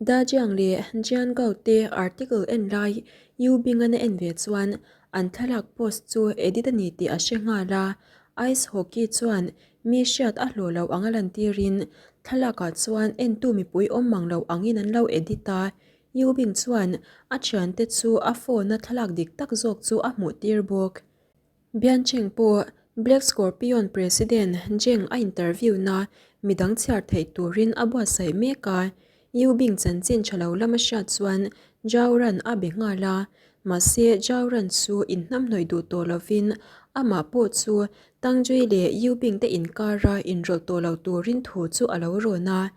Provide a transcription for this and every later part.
Dajiang leh Jiangao te article en lai Yu Bing-a'n a en ve chuan an thlalak post chu edit a ni tih a hre nghal a. Ice hockey chuan mi hriat a hlawh lo anga lantirin thlalakah chuan entu mipui awm mang lo angin an lo edit a. Yu Bing chuan a thiante chu a phone-a thlalak dik tak zawk chu a hmuhtir bawk. Biancheng pawh Black Scorpion President Zheng a interview na midang chhiar theih turin a buatsaih mek a, Yu Bing chanchin tha lo lama hriat chuan Zhao Ran a be nghal a, mahse Zhao Ran chu inhnamhnawih duh tawh lovin amah pawh chu Tang Jui leh Yu Bing te inkara inrawlh tawh lo turin thu chu a lo rawn a,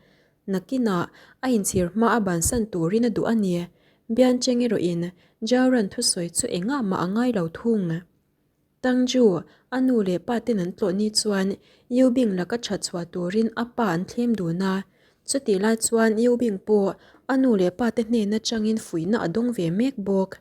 Nakinah a inchhir hma a bansan turin a duh a ni. Biancheng erawhin Jauran thusawi chu engah mah a ngai lo thung. Tangju, a nu leh pa ten an tlawh ni chuan Yu Bing laka that chhuah turin a pa an thlem dun a. Chutih lai chuan Yu Bing pawh a nu leh pa te hnen atangin fuihna a dawng ve mek bawk.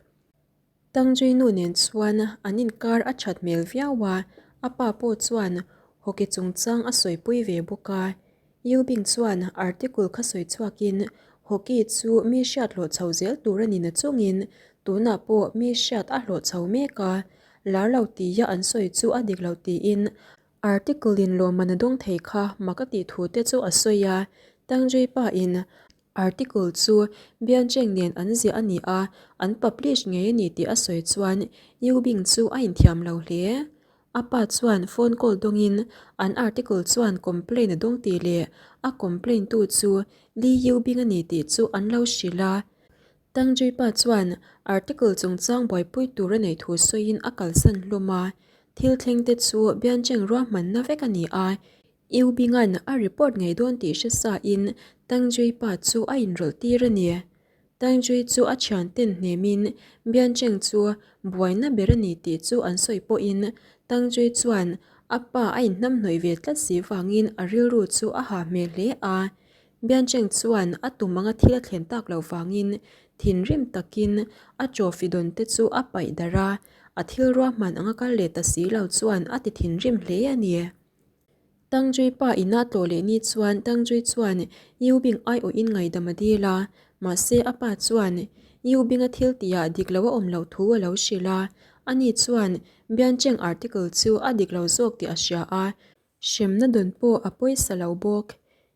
Tangjui nu nen chuan an inkar a that hmel viau a, a pa pawh chuan hockey chungchang a sawipui ve bawk a. Yu Bing chuan article kha sawi chhuakin hockey chu mi hriat hlawh chho zel tur a ni na chungin tunah pawh mi hriat a hlawh chho mek a, lar lo tia an sawi chu a dik lo tiin article in lawmman a dawng thei kha mak a tih thu te chu a sawi a. Tangjui pa in Article chu Biancheng nen an ziah a ni a, an publish ngei a ni tih a sawi chuan Yu Bing chu a inthiam lo hle. A pa chuan phone call dawngin an article chuan complaint a dawng tih leh a complaint tu chu Li Yu Bing a ni tih chu an lo hrilh a. Tang Jui pa chuan article chungchang buaipui tur a neih thu sawiin a kalsan hlawm a. Thil thleng te chu Biancheng ruahmanna vek a ni a, U Binga'n a report ngei dawn tih hre sa in Tang Jui pa chu a inrawlh tir a ni. Tang Jui chu a thianten hnemin Bian Cheng chu buaina ber a ni tih chu an sawi pawhin Tang Jui chuan a pa a inhnamhnawih ve tlat si vangin a rilru chu a ha hmel hle a. Bian Cheng chuan a tum anga thil a thlen tak loh vangin thinrim takin a trophy dawn te chu a paih darh a, a thil ruahman anga kal leh ta si lo chuan a ti thinrim hle a ni. Tangjui pa ina tlawh leh ni chuan Tangjui chuan Yu Bing aiawhin ngaidam a dil a, mahse a pa chuan Yu Bing-a thil tihah dik lo a awm loh thu a lo hrilh a, ani chuan Biancheng article chu a dik lo zawk tih a hria a, hremna dawn pawh a pawisa lo bawk.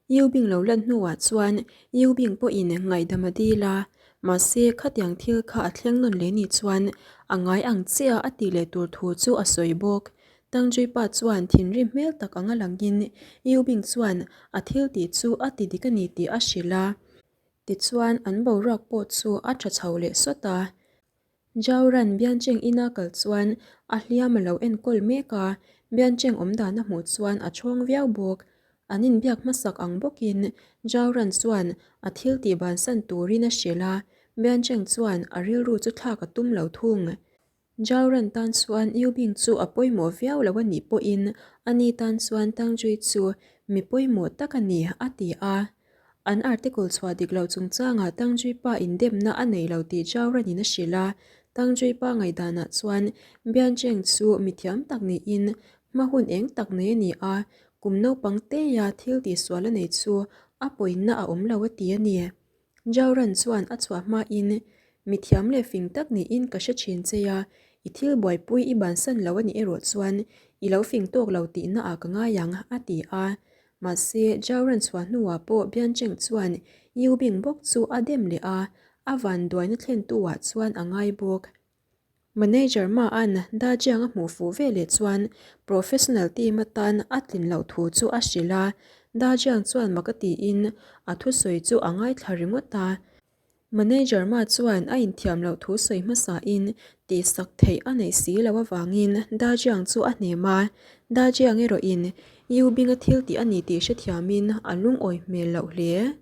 Yu Bing lo lan hnuah chuan Yu Bing pawhin ngaihdam a dil a, mahse khatiang thil kha a thleng nawn leh ni chuan a ngai ang chiah a tih leh tur thu chu a sawi bawk. Tang Jui pa chuan thinrim hmel tak anga langin Yu Bing chuan a thil tih chu a ti dik a ni tih a hrilh a. Tichuan an boruak pawh chu a tha chho leh sawt a. Jauran Biancheng ina kal chuan a hliam a lo enkawl mek a, Biancheng awmdan a hmuh chuan a chhawng viau bawk. An inbiak hmasak ang bawkin Jauran chuan a thil tih bansan turin a hrilh a, Biancheng chuan a rilru chu thlak a tum lo thung. Jauran tan chuan Yu Bing chu a pawimawh viau lo a nih pawhin ani tan chuan Tang Jui chu mi pawimawh tak a ni, a ti a. An article chhuah dik loh chungchangah Tangzui pa indemna a nei lo tih Zhao Ran-in a hrilh a. Tangzui pa ngaihdanah chuan Biancheng chu mithiam tak niin hma hun eng tak nei a ni a, kum naupang teia thil tihsual a nei chu a pawina a awm lo a ti a ni. Zhao Ran chuan a chhuah hmain, Mithiam leh fing tak niin ka hre thin che a, i thil buaipui i bansan lo a nih erawh chuan i lo fing tawk lo tihna ah ka ngai ang, a ti a. Mahse, Zhao Ran chhuah hnuah pawh Bian Cheng chuan Yu Bing bawk chu a dem leh a, a vanduaina thlentu-ah chuan a ngai bawk. Manager Ma-a'n Da Jiang a hmuh fuh ve leh chuan professional team atan a tlin loh thu chu a hrilh a, Da Jiang chuan mak a tiin a thusawi chu a ngaithla ringawt a. Manager Ma chuan a inthiam loh thu sawi hmasain tihsak theih a neih si loh avangin Da Jiang chu a hnem a, Da Jiang erawhin Yu Bing-a thil tih a ni tih hrethiamin a lungawi hmel loh hle.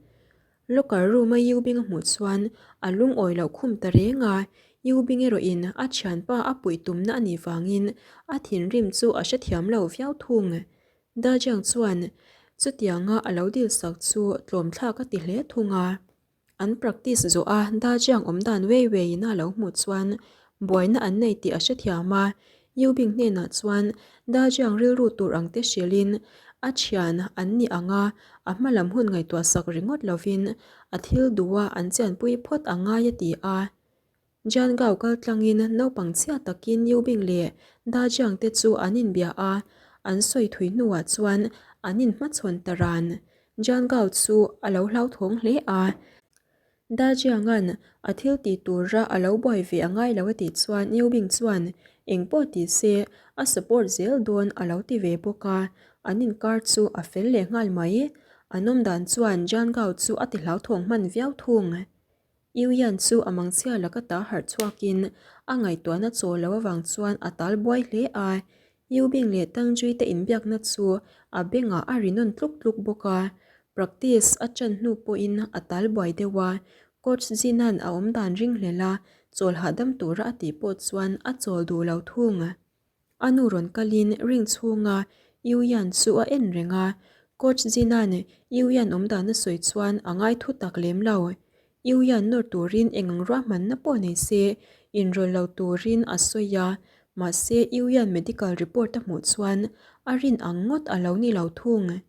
Locker room-a Yu Bing a hmuh chuan a lungawi loh khum ta reng a, Yu Bing erawhin a thianpa a puih tumna a nih vangin a thinrim chu a hrethiam lo viau thung. Da Jiang chuan chutianga a lo dilsak chu tlawmthlak a ti hle thung a. An practice zawh a Dajiang awm dan wei wei in a lo hmuh chuan buaina an nei tih a hrethiam a, Yu Bing hnenah chuan Dajiang rilru tur ang te hrilhin A thian an ni ang a, a hma lam hun ngaihtuah sak ringawt lovin a thil duha an chianpui phawt a ngai a ti a. Jian Gao kal tlangin naupang chhia takin Yu Bing leh Da Jiang te chu an inbia a, an sawi thui hnuah chuan an inhmachhawn ta ran. Jian Gao chu a lo hlauthawng hle a. Da Jiang-a'n a thil tih tura a lo buai ve a ngai lo a tih chuan Yu Bing chuan eng pawh ti se a support zel dawn a lo ti ve bawk a, an inkar chu a fel leh nghal mai. An awmdan chuan Jian Gao chu a ti hlauthawng hman viau thung. Yu Yan chu a mangchhia laka ta harh chhuakin a ngaihtuahna chaw lo avang chuan a tal buai hle a, Yu Bing leh Tang Jui te inbiakna chu a bengah a ri nawn tluk tluk bawk a, practice a ṭan hnu pawhin a tal buai deuh a, coach Zinan a awm dan ring hlel a, chawl hahdam tura a tih pawh chuan a chawl duh lo thung. A nu rawn kalin ring chhunga Yu Yan chu a en reng a, coach Zinan Yu Yan awm dan a sawi chuan a ngai thu tak lem lo. Yu Yan nawr turin eng ang ruahmanna pawh nei se, inrawlh lo turin a sawi a, mahse Yu Yan medical report a hmuh chuan a rin ang ngawt a lo ni lo thung.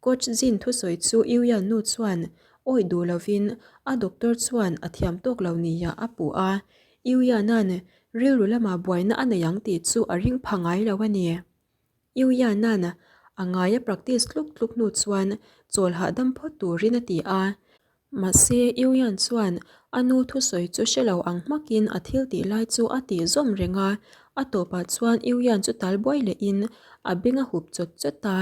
Coach Jin thusawi chu Yu Yan nu chuan awih duh lovin a doctor chuan a thiam tawk lo nia a puh a, Yu Yan-a'n rilru lamah buaina a nei ang tih chu a ring pha ngai lo a ni. Yu Yan-a'n a ngaia practice tluk tluk hnu chuan chawl hahdam phawt turin a ti a. Mahse, Yu Yan chuan a nu thusawi chu hre lo ang hmakin a thil tih lai chu a tih zawm reng a, a tawpah chuan Yu Yan chu tal buai lehin a beng a hup chawt chawt a.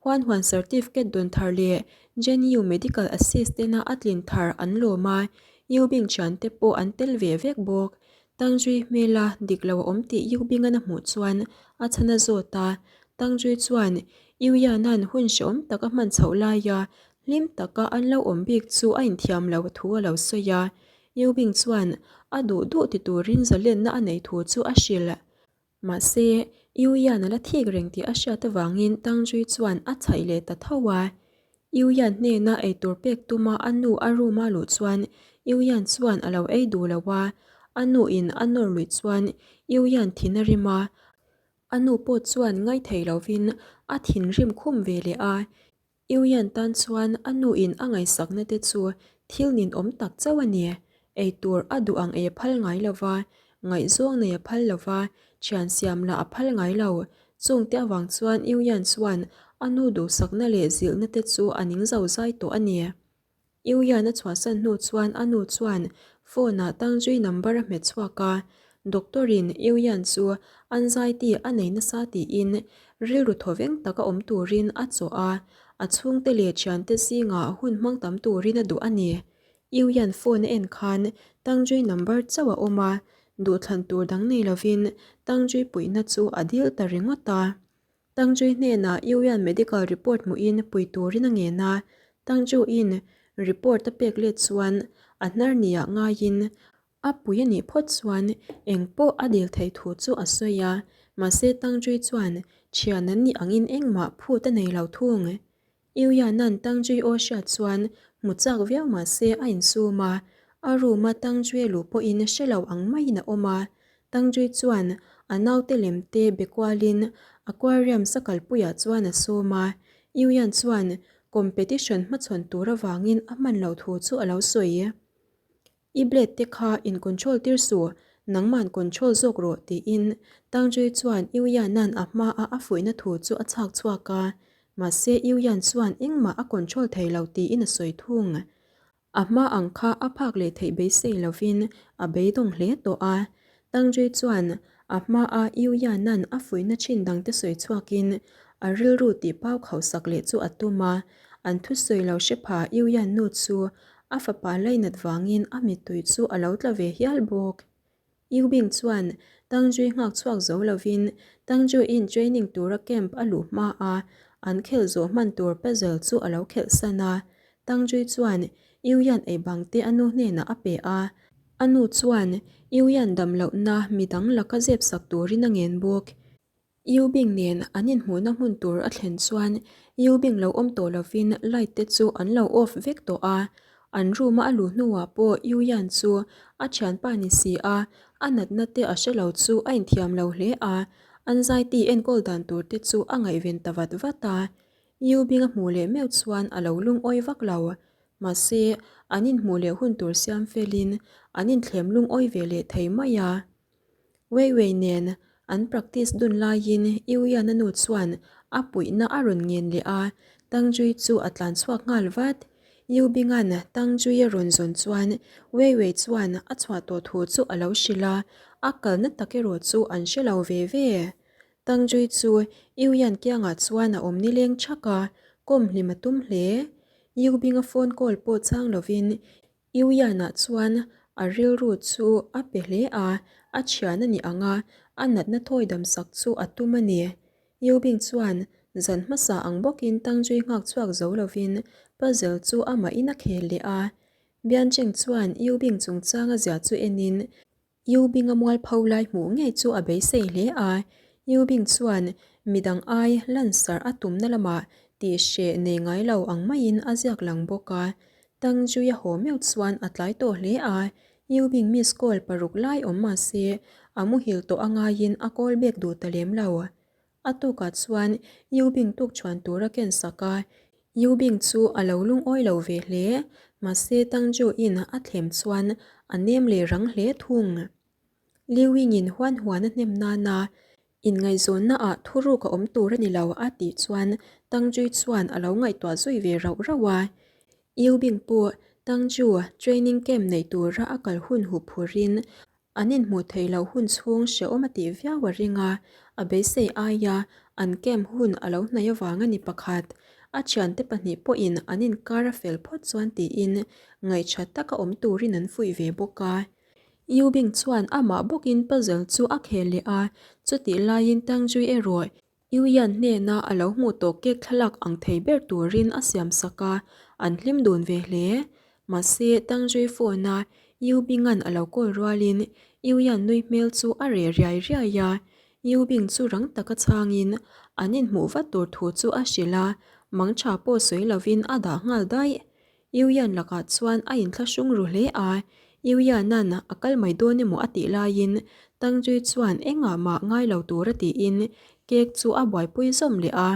Huan huan certificate dawn thar leh JNU Medical Assistant-a a tlin thar an lawm a, Yu Bing thiante pawh an tel ve vek bawk. Tang Zui hmela dik lo a awm tih Yu Bing-an a hmuh chuan a chhan a zawt a, Tang Zui chuan Yu Yan-a'n hun hrehawm tak a hman chhoh laia hlim taka an lo awm bik chu a inthiam lo thu a lo sawi a, Yu Bing chuan a duh duh ti turin zalenna a nei thu chu a hrilh. Mahse, Yu Yan a la thik reng tih a hriat avangin Tang Zui chuan a chhaih leh ta tho a. Yu Yan hnena eitur pek tuma a nu a room a luh chuan Yu Yan chuan a lo ei duh lo a, a nu in a nawr luih chuan Yu Yan thin a rim a, a nu pawh chuan ngaithei lovin a thinrim khum ve leh a. Yu Yan tan chuan a nu in a ngaihsakna te chu thil ninawm tak chauh a ni. Ei tur a duh ang ei a phal ngai lo va, ngaihzawng nei a phal lo va, thian siam lah a phal ngai lo. Chungte avang chuan Yu Yan chuan a nu duhsakna leh zilhna te chu a ning zo zai tawh a ni. Yu Yan a chhuahsan hnu chuan a nu chuan phone ah Tang Jui number a hmet chhuak a, Doctor in Yu Yan chu anxiety a nei nasa tiin rilru thawveng taka awm turin a chawh a, a chhungte leh thiante zingah hun hmang tam turin a duh a ni. Yu Yan phone a en khan Tang Jui number chauh a awm a, duhthlan tur dang nei lovin Tang Jui puihna chu a dil ta ringawt a. Tangzui hnenah Yuan medical report hmuhin pui turin a ngen a, Tangzhuin report a pek let chuan a hnar niah ngaiin a pui a nih phawt chuan eng pawh a dil theih thu chu a sawi a, mahse Tangzui chuan thian an nih angin engmah phut a nei lo thung. Yuyanan Tangzui aw hriat chuan hmu chak viau mahse a insum a, a room a Tangzui luh pawhin hre lo ang maiin a awm a. Tangzui chuan a naute lem te be kualin aquarium sa kalpuiah chuan a sawm a, Yuyan chuan competition hmachhawn tur avangin a hman lo thu chu a lo sawi. I blade te kha in control tir suh, nangman control zawk rawh tiin Tang Jui chuan Yu Yan-a'n a hma a a fuihna thu chu a chhak chhuak a, mahse Yu Yan chuan engmah a control thei lo tiin a sawi thung. A hma ang kha a phak leh theih beisei lovin a beidawng hle tawh a, Tang Jui chuan a hma a Yu Yan-a'n a fuihna thin dangte sawi chhuakin a rilru tih pau khauhsak leh chu a tum a, an thusawi lo hre pha Yu Yan nu chu A fapa lainat vangin a mittui chu a lo tla ve hial bawk. Yu Bing chuan Tang Jui nghak chhuak zo lovin Tang Jui-in training tura camp a luh hma a, an khelh zawh hman tur puzzle chu a lo khelh san a. Tang Jui chuan Yu Yan ei bang te a nu hnenah a pe a. A nu chuan Yu Yan dam lohna midang laka zep sak turin a ngen bawk. Yu Bing nen an inhmuhna hmun tur a thlen chuan Yu Bing lo awm tawh lovin light te chu an lo off vek tawh a, an room a a luh hnuah pawh Yu Yan chu a thianpa ni si a, a natna te a hre lo chu a inthiam lo hle a, anxiety enkawl dan tur te chu a ngaihven ta vat vat a. Yu Bing a hmuh leh meuh chuan a lo lungawi vak lo. Mahse, an inhmuh leh hun tur siam felin an inthlem lungawi ve leh thei mai a. Wei Wei nen an practice dun laiin Yu Yan-a nu chuan a puihna a rawn ngen leh a, Tang Jui chu a tlan chhuak nghal vat. Yu Bing-a'n Tang Jui a rawn zawn chuan Wei Wei chuan a chhuah tawh thu chu a lo hrilh a, a kalna tak erawh chu an hre lo ve ve. Tang Jui chu Yu Yan kiangah chuan a awm nileng thak a, kawm hlim a tum hle. Yu Bing-a phone call pawh chhang lovin Yu Yan-ah chuan a rilru chu a pe hle a, a thian a nih ang a, a natna thawi dam sak chu a tum a ni. Yu Bing chuan zan hmasa ang bawkin Tang Jui nghak chhuak zo lovin puzzle chu amahin a khel leh a. Bian Cheng chuan Yu Bing chungchang a zia chu enin Yu Bing-a mualpho lai hmuh ngei chu a beisei hle a, Yu Bing chuan midang ai lansarh a tumna lamah tih hreh nei ngai lo ang maiin a ziak lang bawk a. Tang Jui-a haw meuh chuan a tlai tawh hle a, Yu Bing miss call paruk lai awm mah se a muhil tawh a ngaiin a call back duh ta lem lo. A tukah chuan Yu Bing tuk chhuan tur a ken sak a, Yu Bing chu a lo lungawi lo ve hle. Mahse Tang Ju in a thlem chuan a nem leh rang hle thung. Liu Ying-in huan huan a hnem nana inngaihzawnna ah thuruk a awm tur a ni lo a tih chuan Tang Jui chuan a lo ngaihtuah zui ve rauh rauh a. Yu Bing pawh Tang Ju training camp neih tura a kal hun hup phurin An inhmuh theih loh hun chhung hrehawm a tih viau a ring a, a beisei aia an camp hun a lo hnaih avang a ni pakhat. A thiante pahnih pawhin an inkar a fel phawt chuan tiin ngaihṭha taka awm turin an fuih ve bawk a. Yu Bing chuan amah bawkin puzzle chu a khel leh a, chutih laiin Tang Jui erawh Yu Yan hnena a lo hmuh tawh cake thlalak ang thei ber turin a siam sak a, an hlim dun ve hle. Mahse, Tang Jui phone-a Yu Bing-a'n a lo call rualin Yu Yan nui hmel chu a reh riai riai a. Yu Bing chu rang taka chhangin an inhmuh vat tur thu chu a hrilh a, mangtha pawh sawi lovin a dah nghal daih. Yu Yan lakah chuan a inthlahrung ru hle a, Yu Yan-a'n a kal mai dawn emaw a tih laiin Tang Jui chuan engah mah ngai lo tura tiin cake chu a buaipui zawm leh a.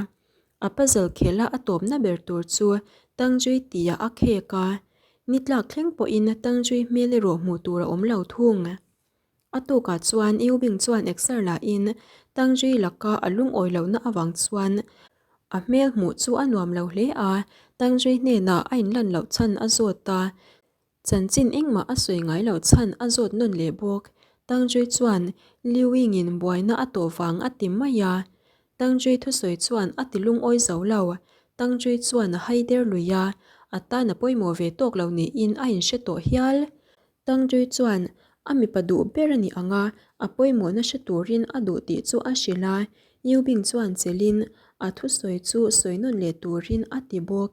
A puzzle khela a tawpna ber tur chu Tang Jui tihah a khek a, ni tlak thleng pawhin Tang Jui hmel erawh hmuh tur a awm lo thung. A tukah chuan Yu Bing chuan exer la in Tang Jui laka a lungawi lohna avang chuan a hmel hmuh chu a nuam lo hle a, Tang Jui hnenah a inlan loh chhan a zawt a, chanchin engmah a sawi ngai loh chhan a zawt nawn leh bawk. Tang Jui chuan Liu Ying-in buaina a tawh vang a ti mai a, Tang Jui thusawi chuan a ti lungawi zo lo. Tang Jui chuan a hai der lui a, a tan a pawimawh ve tawk lo niin a inhre tawh hial. Tangtui chuan a mipa duh ber a nih ang a, a pawimawhna hre turin a duh tih chu a hrilh a, Yu Bing chuan chelhin a thusawi chu sawi nawn leh turin a ti bawk.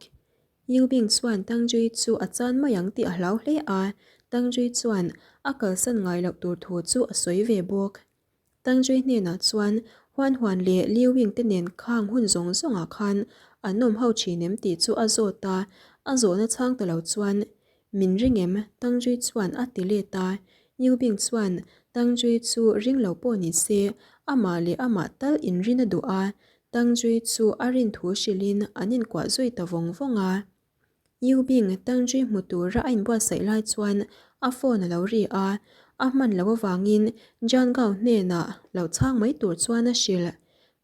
Yu Bing chuan Tangtui chu a chan mai ang tih a hlau hle a, Tangtui chuan a kalsan ngai loh tur thu chu a sawi ve bawk. Tangtui hnenah chuan Huan Huan leh Liu Ying te nen khang hun zawng zawngah khan an awm ho thin em tih chu a zawt a, a zawhna chhang ta lo chuan Min ring em? Tangtui chuan a ti let a, Liu Bing chuan Tangtui chu ring lo pawh ni se amah leh amah tal inrin a duh a, Tangtui chu a rin thu hrilhin an inkuah zui ta vawng vawng a. Yu Bing Tangji hmu tura a inbuatsaih lai chuan a phone a lo ri a, a hman loh avangin Jian Gao hnenah lo chhang mai tur chuan a hrilh.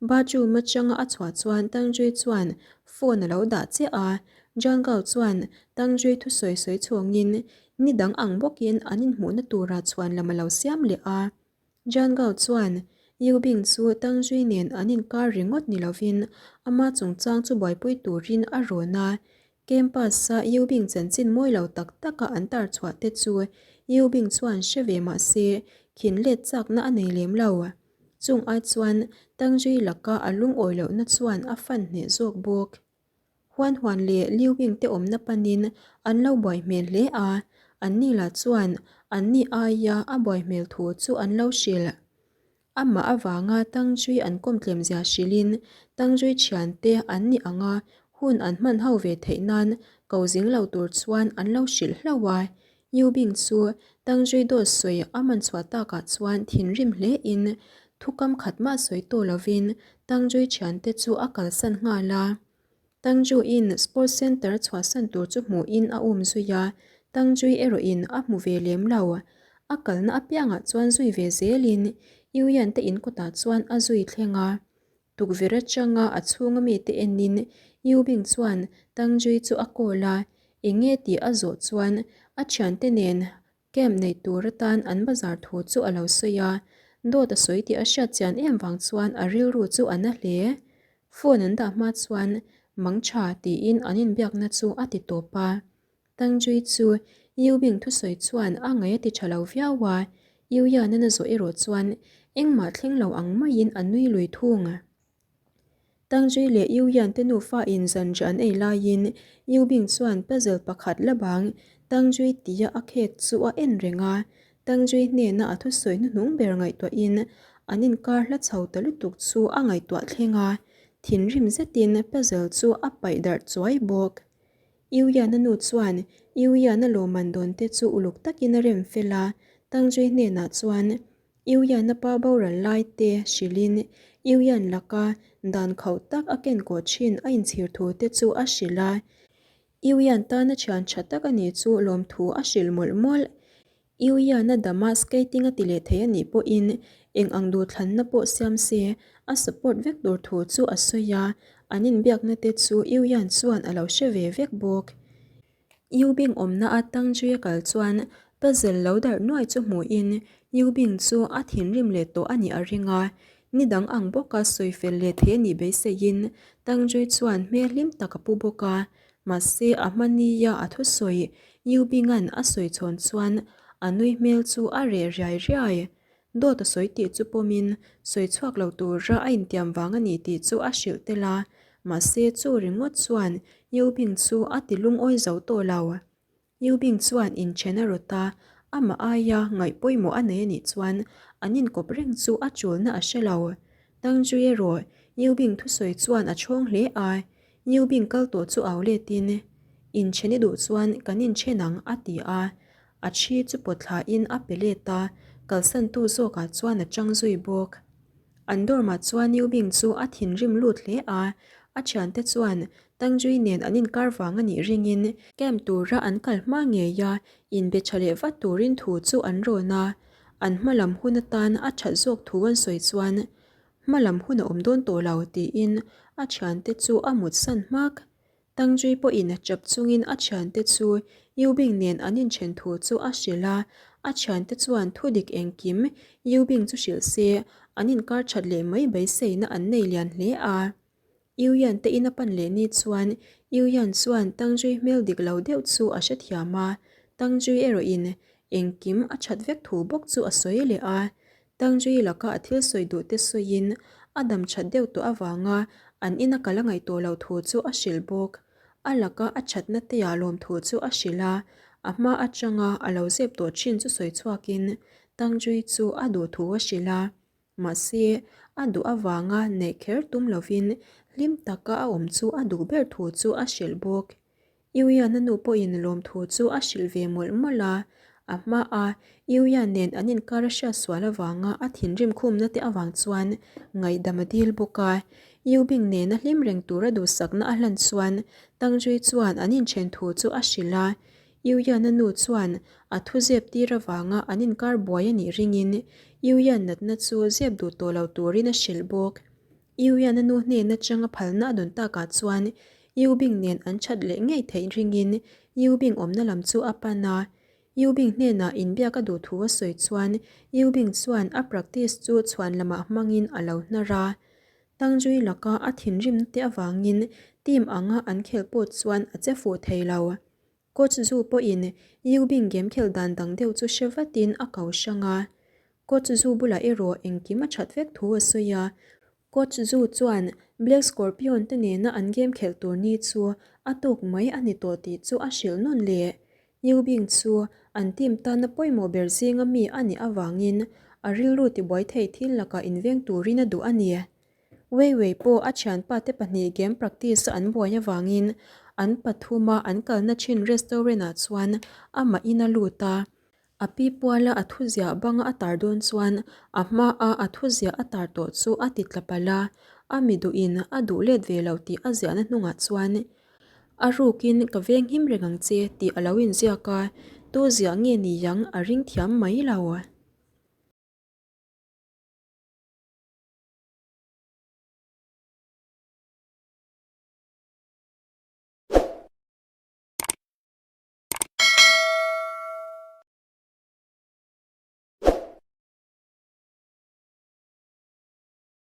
Bathroom atanga a chhuah chuan Tangji chuan phone a lo dah chiah a, Jian Gao chuan Tangji thusawi sawi chhawngin ni dang ang bawkin an inhmuhna tura chhuan lam a lo siam leh a. Jian Gao chuan Yu Bing chu Tang Zui nen an inkar ringawt ni lovin ama chungchang chu buaipui turin a rawn a. Campus-a Yu Bing chanchin mawi lo tak taka an tar chhuah te chu Yu Bing chuan hre ve mah se khin let chakna a nei lem lo. Chung ai chuan Tang Zui laka a lungawi lohna chuan a fan hneh zawk bawk. Huan huan leh Liu Bing te awmna panin an lo buai hmel hle a, anni lah chuan anni aia a buai hmel thu chu an lo hrilh. Amah avanga Tang Zui an kawm tlem zia hrilhin Tang Zui thiante an ni anga hun an hman ho ve theih nan ko zing lo tur chuan an lo hrilh hlauh a. Liu Bing chu Tang Zui dawt sawi a man chhuah takah chuan thinrim hle in thukam khat mah sawi tawh lovin Tang Zui thiante chu a kalsan nghal a. Tang Ju-in Sports Centre chhuahsan tur chu hmuhin a um zui a, Tang Jui erawhin a hmu ve lem lo. A kalna apiangah chuan zui ve zelin Yu Yan te in kawtah chuan a zui thleng a. Tukverh atanga a chhunga mite enin Yu Bing chuan Tang Jui chu a call a, eng nge tih a zawh chuan a thiante nen Camp nei tur atan an bazar thu chu a lo sawi a, dawt a sawi tih a hriat chian em vang chuan a rilru chu a na hle. Phone an dah hma chuan mang tha tiin an inbiakna chu a ti tawp a. Tangjui chu Yu Bing thusawi chuan a ngaih a ti tha lo viau a, Yu Yan-an a zawh erawh chuan engmah thleng lo ang maiin a nui lui thung. Tangzui leh Yu Yan te nufa in zanriah an ei laiin Yu Bing chuan puzzle pakhat la bang Tangzui tia a khek chu a en reng a. Tangzui hnena a thusawi hnuhnung ber ngaihtuahin an inkar hla chho ta lutuk chu a ngaihtuah thleng a, thinrim zetin puzzle chu a paih darh chuai bawk. Yu Yan-a nu chuan Yu Yan-a lawmman dawn te chu uluk takin a rem fel a, Tangzui hnenah chuan Iuiana pa boral lai te hrilhin Iuian laka dan khauh tak a ken kawh thin a inchhir thu te chu a hrilh a. Iuian tana thian tha tak a nih chu lawmthu a hrilh mawlh mawlh. Iuiana dama skating a ti leh thei a nih pawhin eng ang duhthlanna pawh siam se a support vek tur thu chu a sawi a, an inbiakna te chu Iuian chuan a lo hre ve vek bawk. Yu Bing awmna a tang zui a kal chuan puzzle lo darh nuai chu hmuhin Yu Bing chu a thinrim leh tawh a nih a ring a, ni dang ang bawka sawi fel leh thei a nih beiseiin Tang Zui chuan hmel hlim tak a pu bawk a, mahse a hma nia a thusawi Yu Bing-a'n a sawi chhawn chuan a nui hmel chu a reh riai riai. Dawt a sawi tih chu pawmin sawi chhuak lo tura a intiam vang a ni tih chu a hrilh tel a, mahse chu ringawt chuan Yu Bing chu a ti lungawi zo tawh lo. Yu Bing chuan inchen a rawt a, amah aia ngaih pawimawh a nei a nih chuan an inkawp reng chu a chulna a hre lo. Tang Zui erawh Yu Bing thusawi chuan a chhawng hle a, Yu Bing kal tawh chu au letin, Inchen i duh chuan kan inchen ang a ti a, A thi chu pawt thlain a pe let a, kalsantu zawkah chuan a chang zui bawk. An dormah chuan Yu Bing chu a thinrim lut hle a, a thiante chuan Tang Jui nen an inkar vang a nih ringin camp tura an kal hma ngei a, inbe tha leh vat turin thu chu an rawn a, an hma lam hun atan a that zawk thu an sawi chuan hma lam hun a awm dawn tawh lo tiin a thiante chu a mutsan hmak. Tangzui pawhin chap chungin a thiante chu Yu Bing nen an inthen thu chu a hrilh a, a thiante chuan thu dik engkim Yu Bing chu hrilh se an inkar that leh mai beiseina an nei lian hle a. Yu Yan te in a pan leh ni chuan Yu Yan chuan Tangzui hmel dik lo deuh chu a hrethiam a, Tangzui erawhin engkim a that vek thu bawk chu a sawi leh a, Tangzui laka a thil sawi duh te sawiin a dam that deuh tawh avanga an ina kal a ngaih tawh loh thu chu a hrilh bawk. A laka a thatna teah lawmthu chu a hrilh a, a hma atanga a lo zep tawh thin chu sawi chhuakin Tangzui chu a duh thu a hrilh a. Mahse, a duh avanga neih kher tum lovin hlim taka a awm chu a duh ber thu chu a hrilh bawk. Yuyan-a nu pawhin lawmthu chu a hrilh ve mawlh mawlh a, a hmaa Yuyan nen an inkar a hriat sual avanga a thinrim khumna te avang chuan ngaihdam a dil bawk a. Yubing nena hlim reng tura duhsakna a hlan chuan Tangzui chuan an inthen thu chu a hrilh a. Yuyan-a nu chuan a thu zep tir avanga an inkar buai a nih ringin Yuyan natna chu zep duh tawh lo turin a hrilh bawk. Yuyan a nu hnen atanga phalna a dawn takah chuan Yu Bing nen an that leh ngei theih ringin Yu Bing awmna lam chu a pan a. Yu Bing hnenah inbiak a duh thu a sawi chuan Yu Bing chuan a practice chu chhuan lamah hmangin a lo hnar a. Tangzui laka a thinrimna te avangin team anga an khelh pawh chuan a che fuh thei lo. Coach Zhu pawhin Yu Bing game khelh dan dang deuh chu hre vatin a ko hrang a. Coach Zhu bulah erawh engkim a that vek thu a sawi a. Coach Zhu chuan Black Scorpion te nena an game khelh tur ni chu a tuk mai a ni tawh tih chu a hrilh nawn leh. Yu Bing chu an team tana pawimawh ber zinga mi a nih avangin a rilru tibuai thei thil lakah inveng turin a duh a ni. Wei Wei pawh a thianpa te pahnih game practice a an buai avangin an pathuma an kalna thin restaurant ah chuan amah in a lut a. A pi puala a thuziah banga a tar dawn chuan a hmaa a thuziah a tar tawh chu a ti tla palh a. A mi duhin a duh let ve lo tih a ziahna hnungah chuan a rukin ka veng him reng ang che tih a lo inziak a, tu ziah nge ni ang a ring thiam mai lo.